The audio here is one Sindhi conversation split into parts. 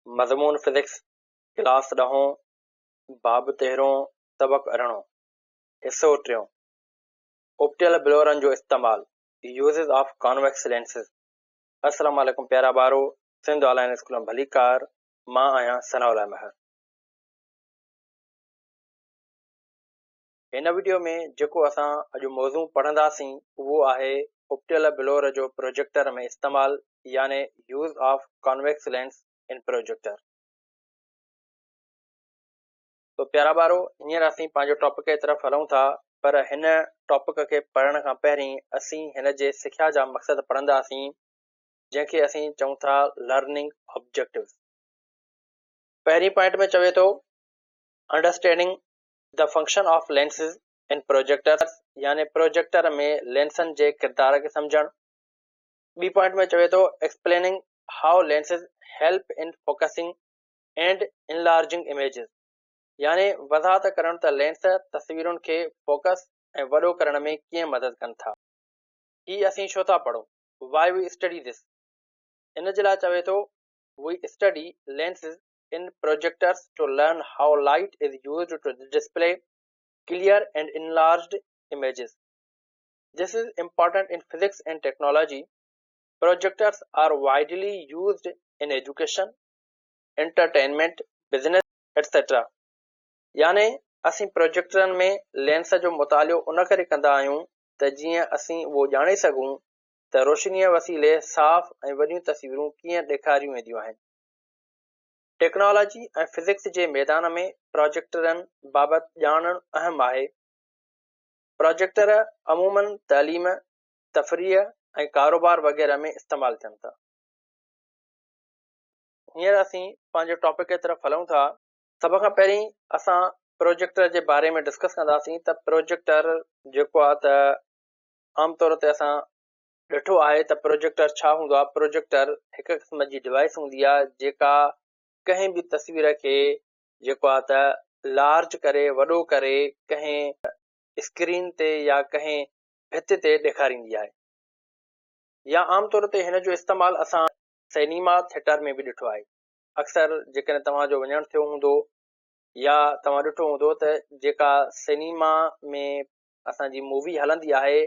مضمون فزڪس، ڪلاس ڏهون، باب تيرهون، سبق ارڙهون، حصو ٽيون، اپٽيل بلورن جو استعمال، Uses of Convex Lenses، السلام عليڪم پيارا ٻارو، سنڌ آن لائين اسڪول ۾ ڀليڪار، مان آهيان ثناء الله مهر. هن وڊيو ۾ جيڪو اسان اڄ موضوع پڙهنداسين اهو آهي اپٽيل بلور جو پروجيڪٽر ۾ استعمال يعني Use of Convex Lens in Projector. تو پيارا ٻارو هينئر اسين پنهنجو ٽاپڪ جي طرف هلون ٿا پر هن ٽاپڪ کي پڙهڻ کان پهرين اسين هن جي سکيا جا مقصد پڙهنداسين جنهن کي اسين چئون ٿا Learning Objectives. پهرين پوائنٽ ۾ چوي ٿو Understanding The Function of Lenses in Projectors يعني پروجيڪٽر ۾ لينسن جي ڪردار کي سمجهڻ. ٻي پوائنٽ ۾ چوي ٿو Explaining How Lenses Help in Focusing and Enlarging Images يعني وضاحت ڪرڻ ته لينس تصويرن کي فوڪس ۽ وڏو ڪرڻ ۾ ڪيئن مدد ڪن ٿا. هي اسين ڇو ٿا پڙهون؟ Why we study this؟ ان جي لاء چوي ٿو We study lenses in projectors to learn how light is used to display clear and enlarged images. This is important in physics and technology. Projectors are widely used in education, entertainment, business, etc. يعني اسين پروجيڪٽرن ۾ لينس جو مطالعو ان ڪري ڪندا آهيون ته جيئن اسين اهو ڄاڻي سگهون ته روشنيء وسيلي صاف ۽ وڏيون تصويرون ڪيئن ڏيکاريون وينديون آهن. ٽيڪنالاجي ۽ فزڪس جي ميدان ۾ پراجيڪٽرن بابت ڄاڻڻ اهم آهي. پراجيڪٽر عموماً تعليم، تفريح ۽ ڪاروبار وغيره ۾ استعمال ٿين ٿا. هينئر اسين پنهنجي ٽاپڪ جي طرف هلون ٿا. سڀ کان پهرين اسان پروجيڪٽر جي باري ۾ ڊسڪس ڪنداسين ته پروجيڪٽر جيڪو آهي ته عام طور تي اسان ڏٺو آهي ته پروجيڪٽر ڇا هوندو آهي، پروجيڪٽر هڪ قسم جي ڊوائيس هوندي آهي جيڪا ڪنهن به تصوير کي جيڪو آهي ته لارج ڪري وڏو ڪري ڪنهن اسڪرين تي يا ڪنهن ڀت تي ڏيکاريندي آهي يا عام طور تي هن جو استعمال اسان سئنيما ٿيٽر ۾ به ڏٺو آهي اڪثر جيڪڏهن توهان جو وڃڻ ٿيو هوندو يا توهان ڏٺو هوندو ته جيڪا سئنيما ۾ اسان جي مووي هلندي آهي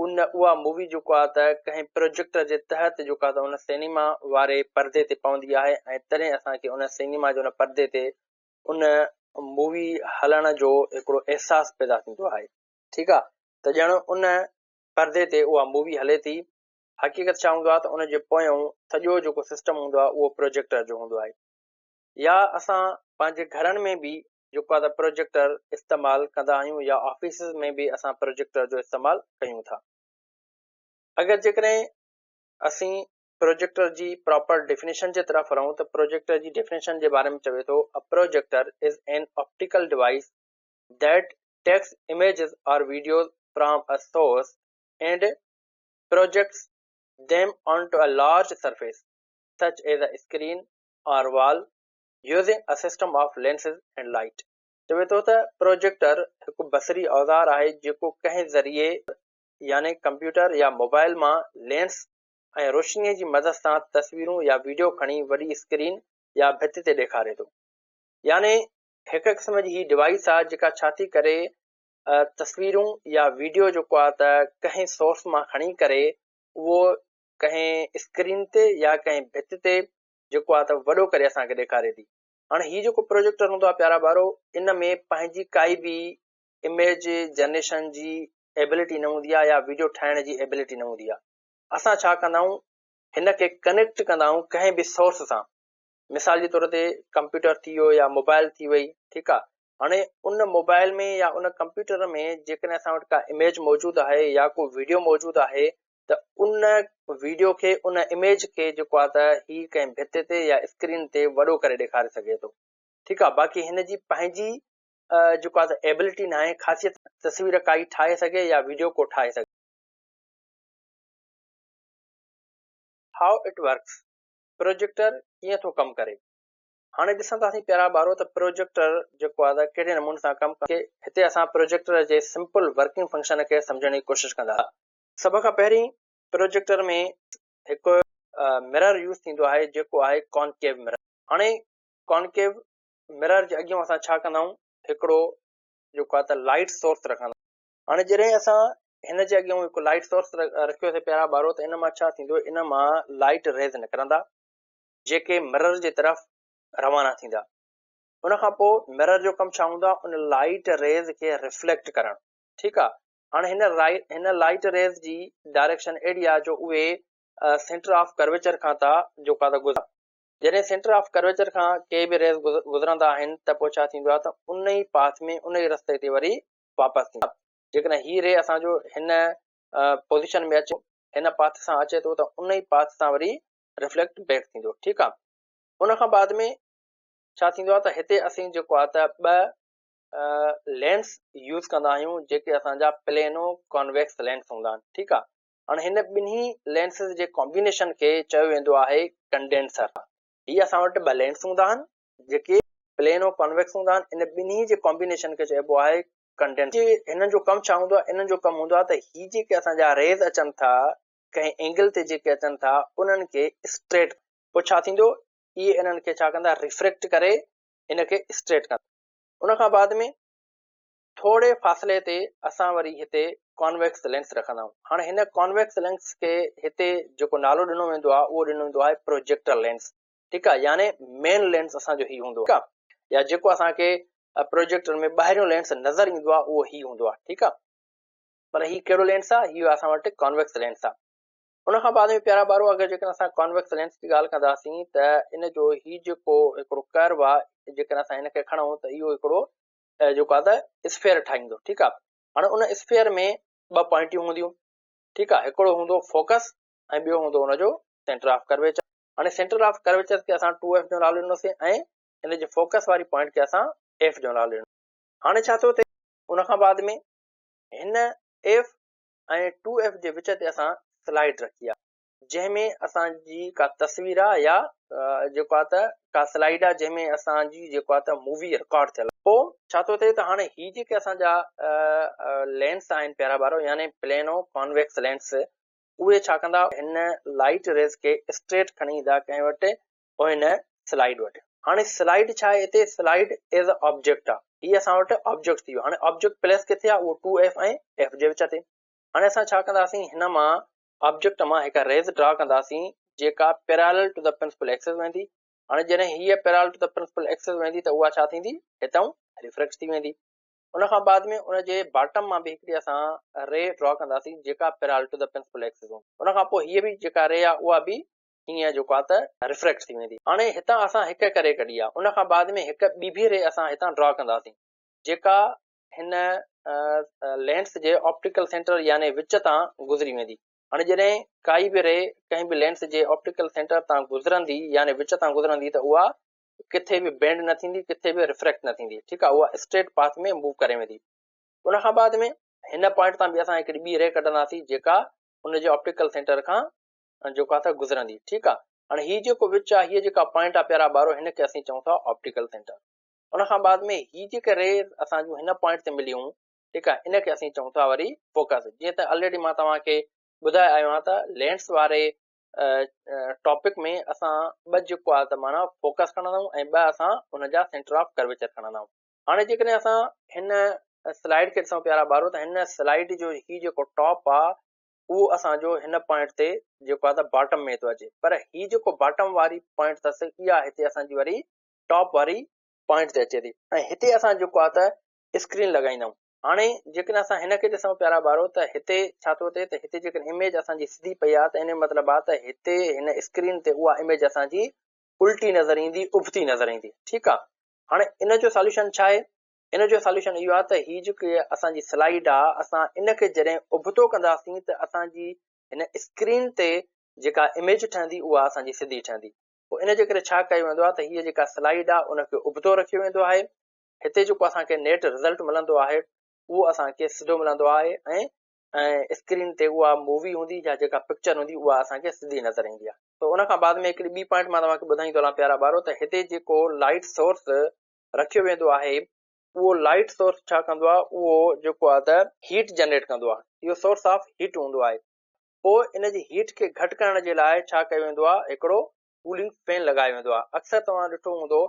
ان اها مووي جيڪو آهي ته ڪنهن پروجيڪٽر جي تحت جيڪو آهي ته ان سئنيما واري پردي تي پوندي آهي ۽ تڏهن اسان کي ان سئنيما جي ان پردي تي ان مووي هلڻ جو هڪڙو احساس پيدا ٿيندو آهي ٺيڪ آهي ته ڄڻ ان پردي تي اها مووي هلي ٿي حقيقت ڇا هوندو آهي ته ان جي پويون سڄو جيڪو سسٽم هوندو آهي اهو پروجيڪٽر جو هوندو آهي يا اسان پنهنجي گهرن ۾ به جيڪو آهي ته پروجيڪٽر استعمال ڪندا آهيون يا آفيسز ۾ به اسان پروجيڪٽر جو استعمال ڪيون ٿا. اگر جيڪڏهن اسين پروجيڪٽر جي پراپر ڊيفينيشن جي طرف هلون ته پروجيڪٽر جي ڊيفينيشن جي باري ۾ چوي ٿو A projector is an optical device that takes images or videos from a source and projects them onto a large surface such as a screen or wall Using a system of lenses and light. چوي ٿو ته پروجيڪٽر هڪ بصري اوزار آهي جيڪو ڪنهن ذريعي يعني ڪمپيوٽر يا موبائل مان لينس ۽ روشنيء جي مدد سان تصويرون يا وڊيو کڻي وڏي اسڪرين يا ڀت تي ڏيکاري ٿو. يعني هڪ قسم جي هي ڊوائيس آهي جيڪا ڇا ٿي ڪري تصويرون يا وڊيو جيڪو آهي ته ڪنهن سورس مان کڻي ڪري اهو ڪنهن اسڪرين تي يا ڪنهن ڀت تي جيڪو آهي ته وڏو ڪري اسان کي ڏيکاري ٿي. هاڻي هي جيڪو پروجيڪٽر هوندو آهي پيارا ٻارو ان ۾ پنهنجي ڪائي به اميج جنريشن جي ايبلٽي نه هوندي آهي يا ويڊيو ٺاهڻ جي ايبلٽي نه هوندي آهي. اسان ڇا ڪندا آهيون هن کي ڪنيڪٽ ڪندا آهيون ڪنهن به سورس سان مثال جي طور تي ڪمپيوٽر ٿي ويو يا موبائل ٿي وئي ٺيڪ آهي هاڻي ان موبائل ۾ يا ان ڪمپيوٽر ۾ جيڪڏهن اسان وٽ ڪا اميج موجود آهي يا ڪو ويڊيو موجود آهي ته ان ويڊيو کي ان اميج کي جيڪو آهي ته هي ڪنهن ڀت تي يا اسڪرين تي وڏو ڪري ڏيکاري سگهي ٿو ٺيڪ آهي باقي هن جي پنهنجي جيڪو آهي ته ايبلٽي ناهي خاصيت تصوير ڪائي ٺاهي سگهي يا ويڊيو ڪو ٺاهي سگهي. How it works، projector ڪيئن ٿو ڪم ڪري؟ هاڻي ڏسنداسين پيارا ٻارو ته پروجيڪٽر جيڪو آهي ته ڪهڙي نموني سان ڪم ڪندو. هتي اسان پروجيڪٽر جي سمپل ورڪنگ فنڪشن کي سمجهڻ جي ڪوشش ڪنداسين. سڀ کان پهرين پروجيڪٽر ۾ هڪ مرر يوز ٿيندو آهي جيڪو آهي ڪانڪيو مرر. هاڻي ڪانڪيو مرر جي اڳيون اسان ڇا ڪندا آهيون هڪڙو جيڪو آهي ته لائٽ سورس رکندا آهيون. هاڻي جڏهن اسان هن جي اڳيون هڪ لائٽ سورس رکيوسي پيارا ٻارو ته ان مان ڇا ٿيندو ان مان لائٽ ريز نڪرندا جيڪي مرر جي طرف روانا ٿيندا. ان کان پوء مرر جو ڪم ڇا هوندو آهي ان لائٽ ريز کي ريفليڪٽ ڪرڻ ٺيڪ آهي. هاڻي هن لائٽ ريز جي ڊائريڪشن اهڙي آهي جو اهي سينٽر آف ڪرويچر کان ٿا جيڪو آهي ته گذرن. جڏهن سينٽر آف ڪرويچر کان ڪي به ريز گذرندا آهن ته پوء ڇا ٿيندو آهي ته ان ئي پاٿ ۾ ان ئي رستي تي وري واپس ٿيندا. جيڪڏهن هي ري اسان جو هن پوزيشن ۾ اچي هن پاٿ سان اچي ٿو ته ان ئي پاٿ سان وري ريفليڪٽ بيڪ ٿيندو ٺيڪ آهي. ان کان بعد ۾ ڇا ٿيندو آهي ته هتي اسين جيڪو آهي ته ٻه لينس يوز ڪندا آهيون جيڪي اسان جا پلينو ڪانويڪس لينس هوندا آهن ٺيڪ آهي. هاڻي هن ٻنهي لينسز جي ڪامبينيشن کي چيو ويندو آهي ڪنڊينسر. هي اسان وٽ ٻه لينس هوندا آهن جيڪي پلينو ڪانويڪس هوندا آهن ان ٻنهي جي ڪامبينيشن کي چئبو آهي ڪنڊينسر. هنن جو ڪم ڇا هوندو آهي؟ انهن جو ڪم هوندو آهي ته هي جيڪي اسان جا ريز اچن ٿا ڪنهن اينگل تي جيڪي اچن ٿا انهن کي اسٽريٽ پوء ڇا ٿيندو اهي انهن کي ڇا ڪندا ريفريڪٽ ڪري ان کي اسٽريٽ ڪندا. ان کان بعد ۾ ٿوري فاصلي تي اسان وري هتي ڪانويڪس لينس رکندا آهيون. هاڻي هن ڪانويڪس لينس کي هتي جيڪو نالو ڏنو ويندو آهي اهو ڏنو ويندو آهي پروجيڪٽر لينس ٺيڪ آهي يعني مين لينس اسان جو هي هوندو آهي ٺيڪ آهي يا جيڪو اسان کي پروجيڪٽر ۾ ٻاهريون لينس نظر ايندو آهي اهو هي هوندو آهي ٺيڪ آهي پر هي ڪهڙو لينس آهي هي اسان وٽ ڪانويڪس لينس آهي. ان کان بعد ۾ پيارا ٻارو اگر جيڪڏهن اسان ڪانويڪس لينس جي ڳالهه ڪنداسين ته ان جو هي جيڪو هڪڙو ڪرو آهي جيڪڏهن اسان هن کي کڻون ته اهو هڪڙو جيڪو آهي ته اسفيئر ٺاهيندو ٺيڪ آهي. هاڻي ان اسفيئر ۾ ٻه پوائنٽيون هونديون ٺيڪ آهي، هڪڙو هوندو فوڪس ۽ ٻيو هوندو ان جو سينٽر آف ڪرويچر. هاڻي سينٽر آف ڪرويچر کي اسان ٽو ايف جو نالو ڏنوسين ۽ ان جي فوڪس واري پوائنٽ کي اسان ايف جو نالو ڏنو. هاڻي ڇا ٿو ٿئي ان کان بعد ۾ هن ايف ۽ ٽو ايف جي وچ تي اسان سلائيڊ رکي آهي جنهن ۾ اسان جي ڪا تصوير آهي يا جيڪو آهي ته ڪا سلائيڊ آهي جنهن ۾ اسان جي جيڪو آهي ته مووي رڪارڊ ٿيل آهي. پوء ڇا ٿو ٿئي ته هاڻي هي جيڪي اسان جا لينس آهن پيارا ٻارو يعني پلينو ڪانويڪس لينس اهي ڇا ڪندا هن لائيٽ ريز کي اسٽريٽ کڻي ايندا ڪنهن وٽ پوء هن سلائيڊ وٽ. هاڻي سلائيڊ ڇا آهي هتي سلائيڊ ايز ا آبجيڪٽ آهي هي اسان وٽ آبجيڪٽ ٿي ويو هاڻي آبجيڪٽ پليس ڪٿي آهي اهو ٽو ايف ۽ ايف جي وچ تي هاڻي اسان ڇا ڪنداسين هن مان آبجيڪٽ مان هڪ ريز ڊرا ڪنداسين جيڪا parallel to the principal axis ويندي هاڻي جڏهن هيء parallel to the principal axis ويندي ته اها ڇا ٿيندي هتان ريفريڪٽ ٿي ويندي ان کان بعد ۾ ان جي باٽم مان به هڪڙي اسان ري ڊرا ڪنداسين جيڪا parallel to the principal axis هوندي ان کان پوء هيء به جيڪا ري آهي اها به ائين جيڪو آهي ته ريفريڪٽ ٿي ويندي. هاڻي هتان اسان هڪ هڪ ري ڪڍي آهي ان کان بعد ۾ هڪ ٻي به ري اسان هتان ڊرا ڪنداسين جيڪا هن لينس جي آپٽيڪل سينٽر يعني وچ تان گذري ويندي. هاڻي جڏهن ڪائي به ري ڪنهن به لينس جي آپٽيڪل سينٽر تان گذرندي يعني وچ تان گذرندي ته اها ڪٿي به بينڊ نه ٿيندي ڪٿي به ريفريڪٽ نه ٿيندي ٺيڪ آهي اها اسٽريٽ پاٿ ۾ موو ڪري ويندي. ان کان بعد ۾ هن پوائنٽ تان به اسان هڪڙي ٻي ري ڪڍنداسين جيڪا ان جي آپٽيڪل سينٽر کان جيڪو آ ته گذرندي ٺيڪ آ. هاڻي هي جيڪو وچ آ هي جيڪا پوائنٽ آ پيارا ٻارو هن کي اسين چئون ٿا آپٽيڪل سينٽر. ان کان بعد ۾ هي جيڪي ريز اسان جون هن پوائنٽ تي مليون ٺيڪ آ ان کي اسين چئون ٿا وري فوڪس. جيئن ته الريڊي مان توهان کي ٻڌائي آيو آهيان ته لينس واري ٽاپڪ ۾ اسان ٻه جيڪو آ ته معنيٰ فوڪس کڻندا آهيون ۽ ٻه اسان ان جا سينٽر آف ڪرويچر کڻندا آهيون. هاڻي جيڪڏهن اسان هن سلائيڊ کي ڏسون پيارا ٻارو ته هن سلائيڊ جو هي جيڪو ٽاپ آ اهو اسان جو هن پوائنٽ تي جيڪو آهي ته باٽم ۾ ٿو اچي پر هي جيڪو باٽم واري پوائنٽ اٿس اها هتي اسان جي وري ٽاپ واري پوائنٽ تي اچي ٿي ۽ هتي اسان جيڪو آهي ته اسڪرين لڳائيندا آهيون. هاڻي جيڪڏهن اسان هن کي ڏسون پيارا ٻارو ته هتي ڇا ٿو ٿئي ته هتي جيڪڏهن اميج اسان جي سڌي پئي آهي ته ان جو مطلب آهي ته هتي هن اسڪرين تي اها اميج اسان جي الٽي نظر ايندي ابتي نظر ايندي ٺيڪ آهي. هاڻي ان جو ساليوشن ڇا آهي؟ ان جو ساليوشن اهو آهي ته هي جيڪي اسان جي سلائيڊ آهي اسان ان کي جڏهن ابتو ڪنداسين ته اسان جي هن اسڪرين تي جيڪا اميج ٺهندي اها اسان جي سڌي ٺهندي. پوء ان جي ڪري ڇا ڪيو ويندو آهي ته هيء جيڪا سلائيڊ آهي ان کي ابتو رکيو ويندو آهي. هتي جيڪو اسان کي نيٽ رزلٽ ملندو آهي اهو اسان کي سڌو ملندو آهي ۽ اسڪرين تي اها مووي هوندي يا جيڪا پڪچر هوندي اها اسان کي سڌي نظر ايندي آهي. ته ان کان بعد ۾ هڪڙي ٻي پوائنٽ مان توهان کي ٻڌائيندو هلان پيارا ٻارو ته هتي جيڪو لائيٽ سورس رکيو ويندو آهي اهو لائيٽ سورس ڇا ڪندو آهي اهو جيڪو آهي ته هيٽ جنريٽ ڪندو آهي اهو سورس آف هيٽ هوندو آهي پوء ان جي هيٽ کي گهٽ ڪرڻ جي لاء ڇا ڪيو ويندو آهي هڪڙو ڪولنگ فين لڳايو ويندو آهي. اڪثر توهان ڏٺو هوندو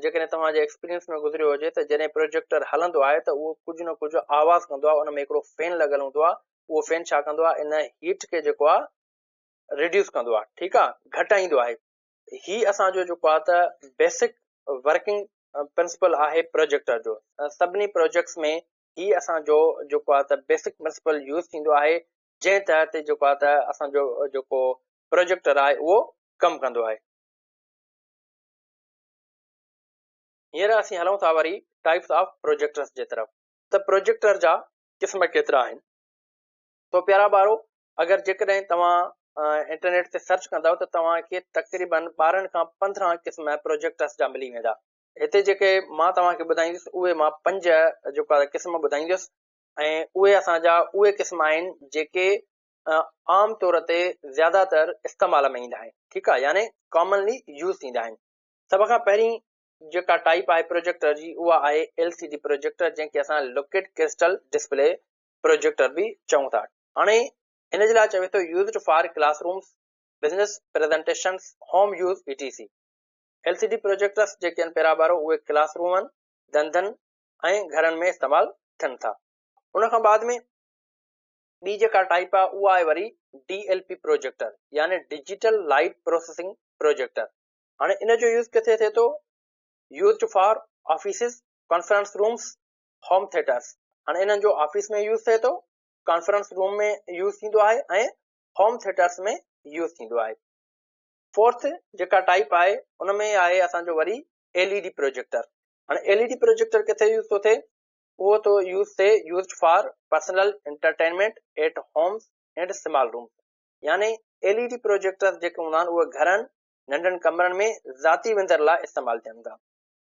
جيڪڏهن توهان جي ايڪسپيرينس ۾ گذريو هجي ته جڏهن پروجيڪٽر هلندو آهي ته اهو ڪجهه نه ڪجهه آواز ڪندو آهي، ان ۾ هڪڙو فين لڳل هوندو آهي، اهو فين ڇا ڪندو آهي ان هيٽ کي جيڪو آهي ريڊيوس ڪندو آهي، ٺيڪ آهي، گهٽائيندو آهي. هي اسان جو جيڪو آهي ته بيسڪ ورڪنگ پرنسپل آهي پروجيڪٽر جو. سڀني پروجيڪٽس ۾ هي اسان جو جيڪو آهي ته بيسڪ پرنسپل يوز ٿيندو آهي، جنهن تحت جيڪو آهي ته اسان جو جيڪو پروجيڪٽر آهي اهو ڪم ڪندو آهي. هينئر اسين هلون ٿا وري ٽائپس آف پروجيڪٽرس جي طرف ته پروجيڪٽر جا قسم ڪيترا آهن. تو پيارا ٻارو اگر جيڪڏهن توهان انٽرنيٽ تي سرچ ڪندؤ ته توهان کي تقريبن 12 کان 15 قسم پروجيڪٽرس جا ملي ويندا. هتي جيڪي مان توهان کي ٻڌائيندس اهي مان پنج جيڪو آهي قسم ٻڌائيندس ۽ اهي اسان جا اهي قسم آهن جيڪي عام طور تي زياده تر استعمال ۾ ايندا آهن، ٺيڪ آهي، يعني ڪامنلي يوز ٿيندا آهن. سڀ کان پهرين جيڪا ٽائپ آهي پروجيڪٽر جي اها آهي ايل سي ڊي پروجيڪٽر، جنهن کي اسان لڪوڊ ڪرسٽل ڊسپلي پروجيڪٽر به چئون ٿا. هاڻي ان جي لاء چوي ٿو used for classrooms, business presentations, home use E T C. L C D projectors جيڪي آهن پيرا ٻارو اهي ڪلاس رومن، ڌنڌن ۽ گهرن ۾ استعمال ٿين ٿا. ان کان بعد ۾ ٻي جيڪا ٽائپ آهي اها آهي وري ڊي ايل پي پروجيڪٽر يعني ڊجيٽل لائيٽ پروسيسنگ پروجيڪٽر. هاڻي ان جو يوز ڪٿي ٿئي ٿو؟ Used for offices, conference rooms, home theatres. هاڻي انهن جو آفيس ۾ يوز ٿئي ٿو، ڪانفرنس روم ۾ يوز ٿيندو آهي ۽ هوم ٿيٽرس ۾ يوز ٿيندو آهي. فورٿ جيڪا ٽائپ آهي ان ۾ آهي اسان جو وري ايل اي ڊي پروجيڪٽر. هاڻي ايل اي ڊي پروجيڪٽر ڪٿي يوز ٿو ٿئي؟ اهو ٿو يوز ٿئي used for personal entertainment at homes and small rooms يعني ايل اي ڊي پروجيڪٽرز جيڪي هوندا آهن اهي گهرن، ننڍن ڪمرن ۾ ذاتي وندر لاء استعمال ٿين ٿا.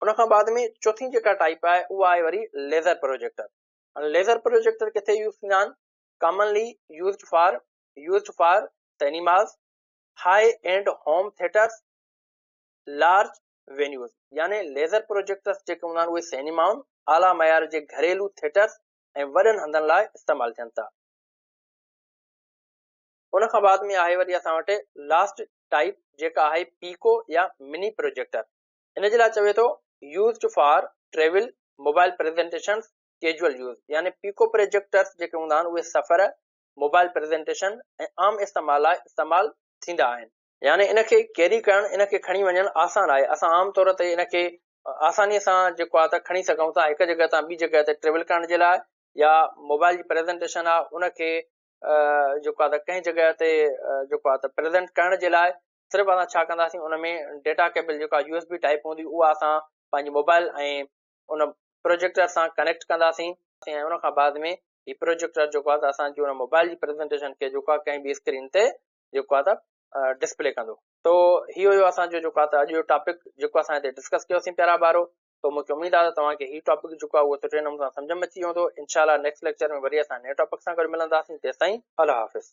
ان کان بعد ۾ چوٿين جيڪا ٽائپ آهي اها آهي وري ليزر پروجيڪٽر. هاڻي ليزر پروجيڪٽر ڪٿي يوز ٿيندا آهن؟ Commonly used for used for cinemas, high end home theatres, large venues يعني ليزر پروجيڪٽرز جيڪي هوندا آهن اهي سئنيمائن، اعليٰ معيار جي گهريلو ٿيٽرز ۽ وڏن هنڌن لاء استعمال ٿين ٿا. ان کان بعد ۾ آهي وري اسان وٽ لاسٽ ٽائپ جيڪا آهي پيڪو يا مني پروجيڪٽر. ان جي لاء چوي ٿو used for travel, mobile presentations, casual use يعني پيڪو پروجيڪٽرز جيڪي هوندا آهن اهي سفر، موبائل پريزنٽيشن ۽ عام استعمال لاء استعمال ٿيندا آهن. يعني ان کي ڪيري ڪرڻ، ان کي کڻي وڃڻ آسان آهي. اسان عام طور تي ان کي آسانيء سان جيڪو آهي ته کڻي سگهون ٿا هڪ جڳهه تان ٻي جڳهه تي ٽريول ڪرڻ جي لاء يا موبائل جي پريزنٽيشن آهي ان کي جيڪو آهي ته ڪنهن جڳهه تي جيڪو آهي ته پريزنٽ ڪرڻ جي لاء صرف اسان ڇا ڪنداسين ان ۾ ڊيٽا ڪيبل جيڪا يو ايس بي ٽائپ هوندي اها اسان پنهنجي موبائل ۽ ان پروجيڪٽر سان ڪنيڪٽ ڪنداسين ۽ ان کان بعد ۾ هي پروجيڪٽر جيڪو آهي ته اسان جي ان موبائل جي پريزنٽيشن کي جيڪو آهي ڪنهن به اسڪرين تي جيڪو آهي ته ڊسپلي ڪندو. تو هي هيو اسان جو جيڪو آهي ته اڄ جو ٽاپڪ جيڪو اسان هتي ڊسڪس ڪيوسين پيارا ٻارو. تو مونکي اميد آهي ته توهان کي هي ٽاپڪ جيڪو آهي اهو سٺي نموني سان سمجهه ۾ اچي ويو هوندو. انشاء الله نيڪسٽ ليڪچر ۾ وري اسان نئين ٽاپڪ سان گڏ ملنداسين تيستائين الله حافظ.